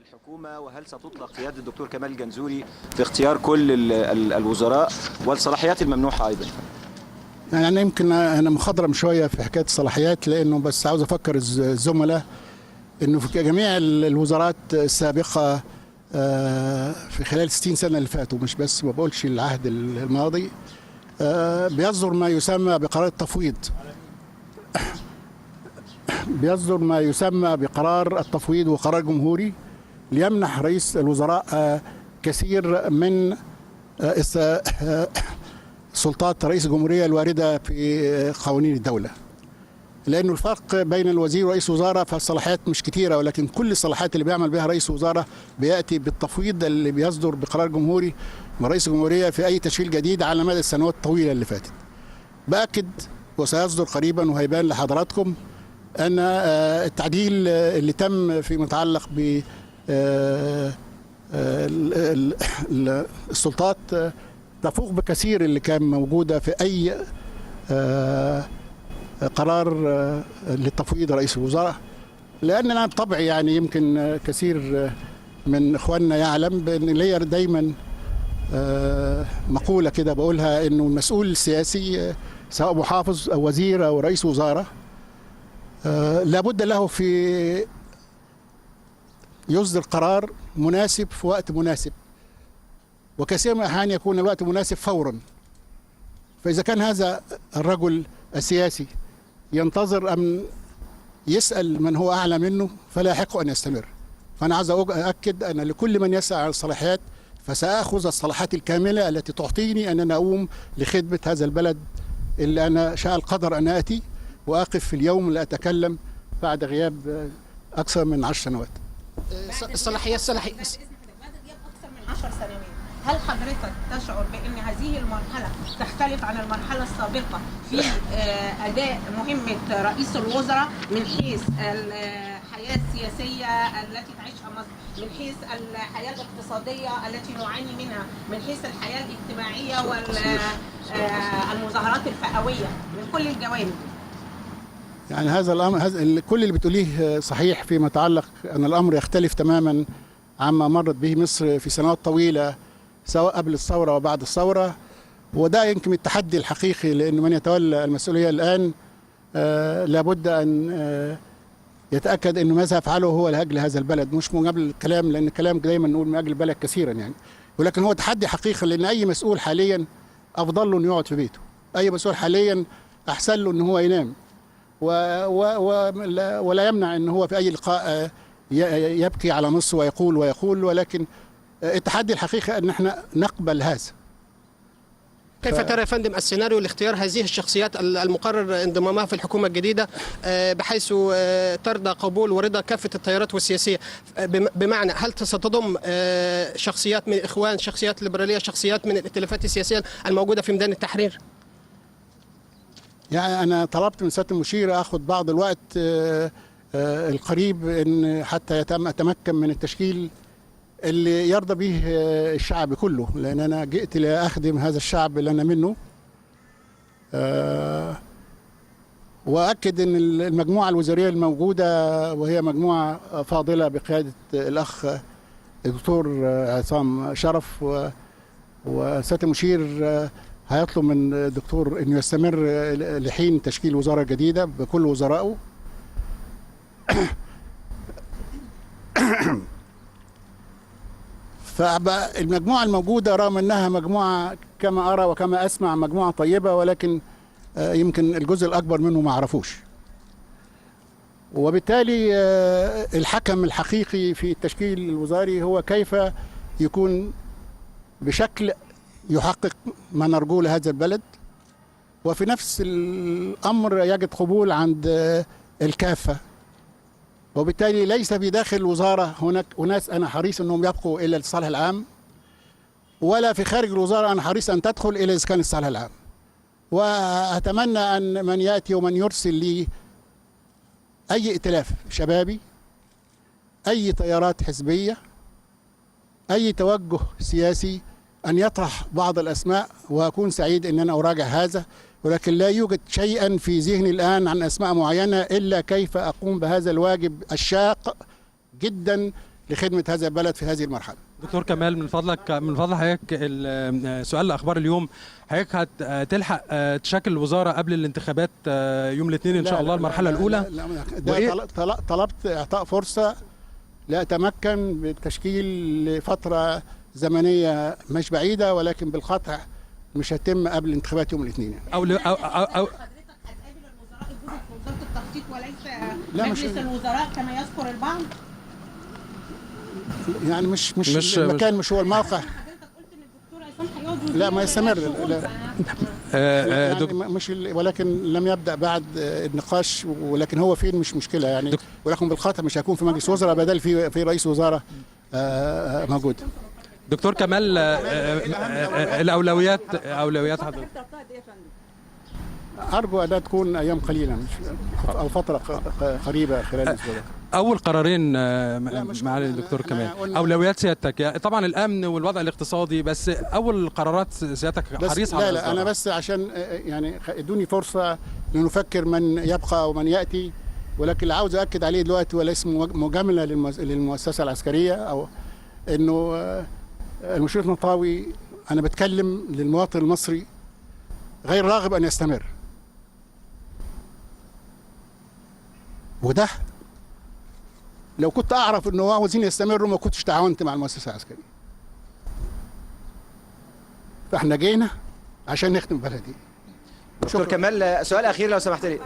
للحكومة، وهل ستطلق قيادة الدكتور كمال الجنزوري في اختيار كل الوزراء والصلاحيات الممنوحة أيضا؟ يعني أنا يمكن أنا مخضرم شوية في حكاية الصلاحيات، لأنه بس عاوز أفكر الزملاء أنه في جميع الوزارات السابقة في خلال 60 سنة اللي فاتوا، مش بس ما بقولش العهد الماضي، بيصدر ما يسمى بقرار التفويض، بيصدر ما يسمى بقرار التفويض وقرار جمهوري ليمنح رئيس الوزراء كثير من سلطات رئيس الجمهورية الواردة في قوانين الدولة. لأنه الفرق بين الوزير ورئيس وزارة فالصلاحيات مش كتيرة، ولكن كل الصلاحيات اللي بيعمل بها رئيس وزارة بيأتي بالتفويض اللي بيصدر بقرار جمهوري من رئيس الجمهورية في أي تشكيل جديد على مدى السنوات الطويلة اللي فاتت. بأكد وسيصدر قريبا وهيبان لحضراتكم أن التعديل اللي تم في متعلق ب السلطات تفوق بكثير اللي كان موجودة في أي قرار للتفويض رئيس الوزراء. لأن أنا بطبعي يعني يمكن كثير من إخواننا يعلم بأن ليا دايما مقولة كده بقولها، إنه المسؤول السياسي سواء محافظ أو وزير أو رئيس وزارة لابد له في يصدر قرار مناسب في وقت مناسب، وكثير من الأحيان يكون الوقت مناسب فورا. فإذا كان هذا الرجل السياسي ينتظر أن يسأل من هو أعلى منه فلا يحق أن يستمر. فأنا عايز أؤكد أن لكل من يسأل عن الصلاحيات فسأخذ الصلاحيات الكاملة التي تعطيني أن أنا أقوم لخدمة هذا البلد اللي أنا شاء القدر أن آتي وأقف في اليوم لأتكلم بعد غياب أكثر من 10 سنوات. الصلاحيات بعد غياب أكثر من 10 سنوات، هل حضرتك تشعر بأن هذه المرحلة تختلف عن المرحلة السابقة في أداء مهمة رئيس الوزراء من حيث الحياة السياسية التي تعيشها مصر، من حيث الحياة الاقتصادية التي نعاني منها، من حيث الحياة الاجتماعية والمظاهرات الفئوية، من كل الجوانب؟ يعني هذا الأمر، هذا كل اللي بتقوليه صحيح فيما يتعلق أن الأمر يختلف تماما عما مرت به مصر في سنوات طويلة سواء قبل الثورة وبعد الثورة. وده يمكن التحدي الحقيقي، لأن من يتولى المسؤولية الآن لابد أن يتأكد أنه ما سيفعله هو لأجل هذا البلد، مش من قبل الكلام، لأن الكلام دايما نقول من أجل البلد كثيرا يعني، ولكن هو تحدي حقيقي، لأن أي مسؤول حاليا أفضل له أنه يقعد في بيته، أي مسؤول حاليا أحسن له أنه هو ينام، ولا يمنع أنه هو في أي لقاء يبكي على مصر ويقول ويقول، ولكن التحدي الحقيقي أن احنا نقبل هذا. كيف ترى يا فندم السيناريو لاختيار هذه الشخصيات المقرر انضمامها في الحكومة الجديدة بحيث ترضى قبول ورضا كافة التيارات والسياسية؟ بمعنى هل ستضم شخصيات من الإخوان، شخصيات ليبرالية، شخصيات من الائتلافات السياسية الموجودة في ميدان التحرير؟ يعني أنا طلبت من سيادة المشير أخذ بعض الوقت القريب إن حتى أتمكن من التشكيل اللي يرضى به الشعب كله، لأن أنا جئت لأخدم هذا الشعب اللي أنا منه. وأكد أن المجموعة الوزارية الموجودة وهي مجموعة فاضلة بقيادة الأخ الدكتور عصام شرف، وسيادة المشير هيطلب من الدكتور أنه يستمر لحين تشكيل وزارة جديدة بكل وزرائه. فالمجموعة الموجودة رغم أنها مجموعة كما أرى وكما أسمع مجموعة طيبة، ولكن يمكن الجزء الأكبر منه ما عرفوش، وبالتالي الحكم الحقيقي في التشكيل الوزاري هو كيف يكون بشكل يحقق ما نرجوه لهذا البلد، وفي نفس الأمر يجد قبول عند الكافة. وبالتالي ليس في داخل الوزارة هناك أناس أنا حريص أنهم يبقوا إلى الصالح العام، ولا في خارج الوزارة أنا حريص أن تدخل إلى إسكان الصالح العام. وأتمنى أن من يأتي ومن يرسل لي أي ائتلاف شبابي، أي تيارات حزبية، أي توجه سياسي، أن يطرح بعض الأسماء، وأكون سعيد أن أنا أراجع هذا. ولكن لا يوجد شيئا في ذهني الآن عن أسماء معينة إلا كيف أقوم بهذا الواجب الشاق جدا لخدمة هذا البلد في هذه المرحلة. دكتور كمال، من فضلك، من فضل حضرتك، سؤال لاخبار اليوم، حضرتك هتلحق تشكل الوزارة قبل الانتخابات يوم الاثنين ان شاء الله المرحلة الاولى؟ لا لا، ده طلبت اعطاء فرصة لاتمكن بالتشكيل لفترة زمنية مش بعيده، ولكن بالقطع مش هتم قبل انتخابات يوم الاثنين يعني. او او او, أو حضرتك هتقابل الوزراء الجدد في وزارة التخطيط وليس لا، مش- مجلس الوزراء كما يذكر البعض؟ يعني مش المكان، مش هو الموقع. حضرتك قلت ان الدكتور عصام هيقعد وزير لا، ما يستمر، للشؤون، لا. يعني مش ولكن لم يبدا بعد النقاش، ولكن هو فين مش مشكلة يعني، ولكن بالقطع مش هيكون في مجلس وزراء بدل في رئيس وزارة موجود. دكتور كمال، الاولويات، اولويات حضرتك؟ ارجو انها تكون ايام قليله او فترة قريبه خلال الاسبوع ده. اول قرارين لا، مش معالي قلنا، الدكتور احنا كمال، قلنا- اولويات سيادتك طبعا الامن والوضع الاقتصادي، بس اول قرارات سيادتك بس حريص لا على لا، انا إصدارها. بس عشان يعني ادوني فرصة لنفكر من يبقى ومن ياتي، ولكن اللي عاوز اكد عليه دلوقتي وليس مجاملة للمؤسسه العسكرية او انه المشير نطاوي، انا بتكلم للمواطن المصري، غير راغب ان يستمر، وده لو كنت اعرف انه عاوزين يستمروا ما كنتش تعاونت مع المؤسسة العسكرية. فاحنا جينا عشان نخدم بلدي. دكتور كمال، سؤال اخير لو سمحت لي.